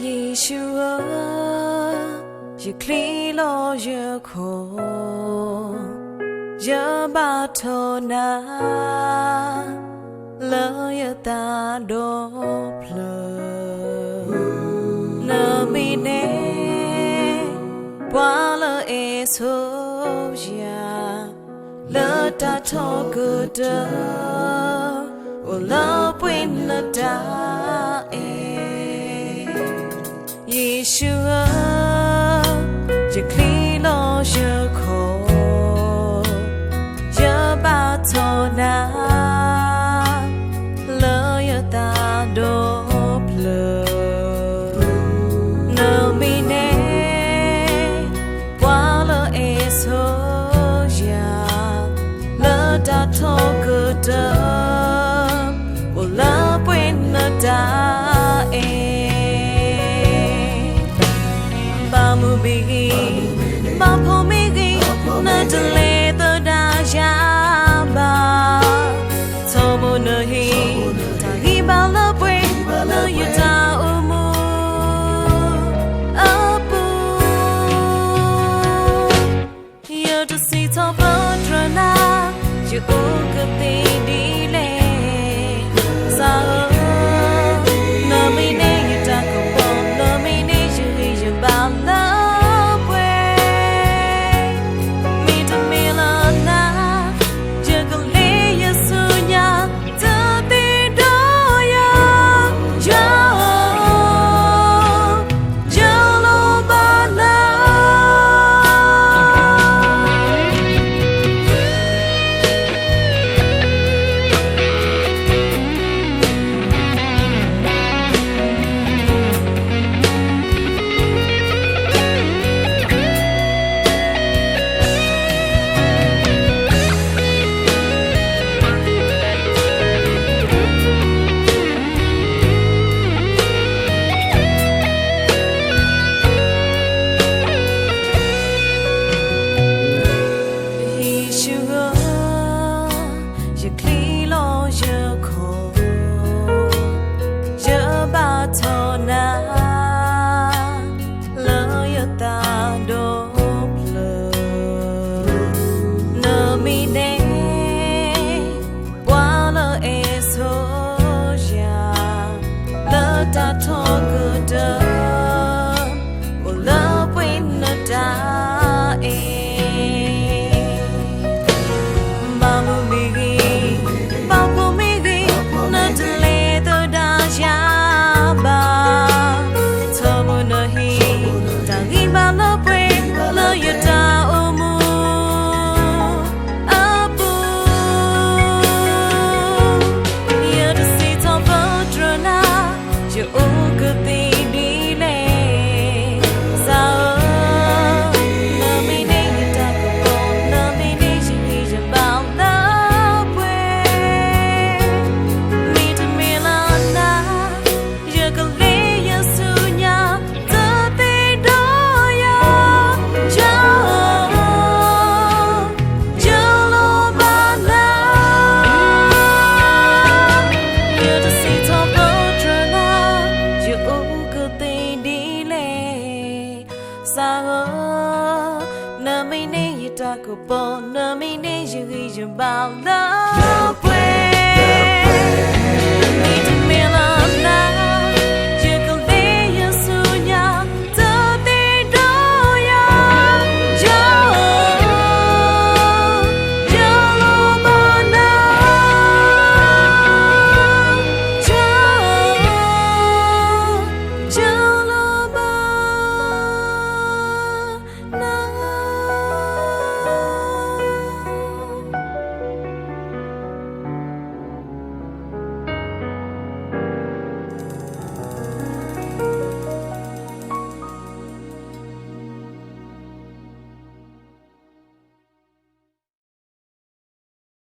ယ့ၣ်ၡူးဧၢ, ယချံလီၤယခိၣ်, ယဘၣ်ထိၣ်နၤ လၢယသးဒီဖျၢၣ်, နမ့ၢ်န့ၣ် ပှၤလၢအစိာ်ယၤ လၢတၢ်ထီကတၢၢ် အိၣ်လၢပှဲၤနတၢ်အဲၣ် ယ့ၣ်ၡူးဧၢ, ယချံလီၤယခိၣ်, ယဘၣ်ထိၣ်နၤ လၢယသးဒီဖျၢၣ်, နမ့ၢ်န့ၣ် ပှၤလၢအစိာ်ယၤ လၢတၢ်ထီကတၢၢ် အိၣ်လၢပှဲၤနတၢ်အဲၣ် ဘၣ်မုာ်မ့ၢ်ဂ့ၤ, ဘၣ်ဖှီၣ်မ့ၢ်ဂ့ၤ, နတလဲၤသဒၣ်ယၤဘၣ်. ဆိမိၣ်နဟ့ၣ် တၢ်ဂံၢ်ဘါလၢပှဲၤ လၢယတၢ်အိၣ်မူအပူၤ ယတစံးထီၣ်ပတြၢၤနၤ, ယအိၣ်ကသ့ဒ်လဲၣ်. ကစၢ်ဧၢ, နမ့ၢ်န့ၢ်ယတၢ်ကပီၤ, နမ့ၢ်န့ၢ်ယဂံၢ်ယဘါလၢပှဲၤ, မ့တမ့ၢ်လၢနၤ, ယကလဲၤယဆူညါ တသ့ဒီးယၤ, ယၤဧၢ ယလိၣ်ဘၣ်နၤ. ယ့ၣ်ၡူးဧၢ, ယချံလီၤယခိၣ်, ယဘၣ်ထိၣ်နၤ လၢယသးဒီဖျၢၣ်, နမ့ၢ်န့ၢ် ပှၤလၢအစိာ်ယၤ လၢတၢ်ထီကတၢၢ် အိၣ်လၢပှဲၤနတၢ်အဲၣ် ဘၣ်မုာ်မ့ၢ်ဂ့ၤ, ဘၣ်ဖှီၣ်မ့ၢ်ဂ့ၤ, နတလဲၤသဒၣ်ယၤဘၣ်. ဆိမိၣ်နဟ့ၣ် တၢ်ဂံၢ်ဘါလၢပှဲၤ လၢယတၢ်အိၣ်မူအပူၤ, ယတစံးထီၣ်ပတြၢၤနၤ, ယအိၣ်ကသ့ဒ်လဲၣ်. ကစၢ်ဧၢ, နမ့ၢ်န့ၢ်ယတၢ်ကပီၤ, နမ့ၢ်န့ၢ်ယဂံၢ်ယဘါလၢပှဲၤ, မ့တမ့ၢ်လၢနၤ, ယကလဲၤယဆူညါ တသ့ဒီးယၤ, ယၤဧၢ ယလိၣ်ဘၣ်နၤ. ယတစံးထီၣ်ပတြၢၤနၤ, ယအိၣ်ကသ့ဒ်လဲၣ်. ကစၢ်ဧၢ, နမ့ၢ်န့ၢ်ယတၢ်ကပီၤ, နမ့ၢ်န့ၢ်ယဂံၢ်ယဘါလၢ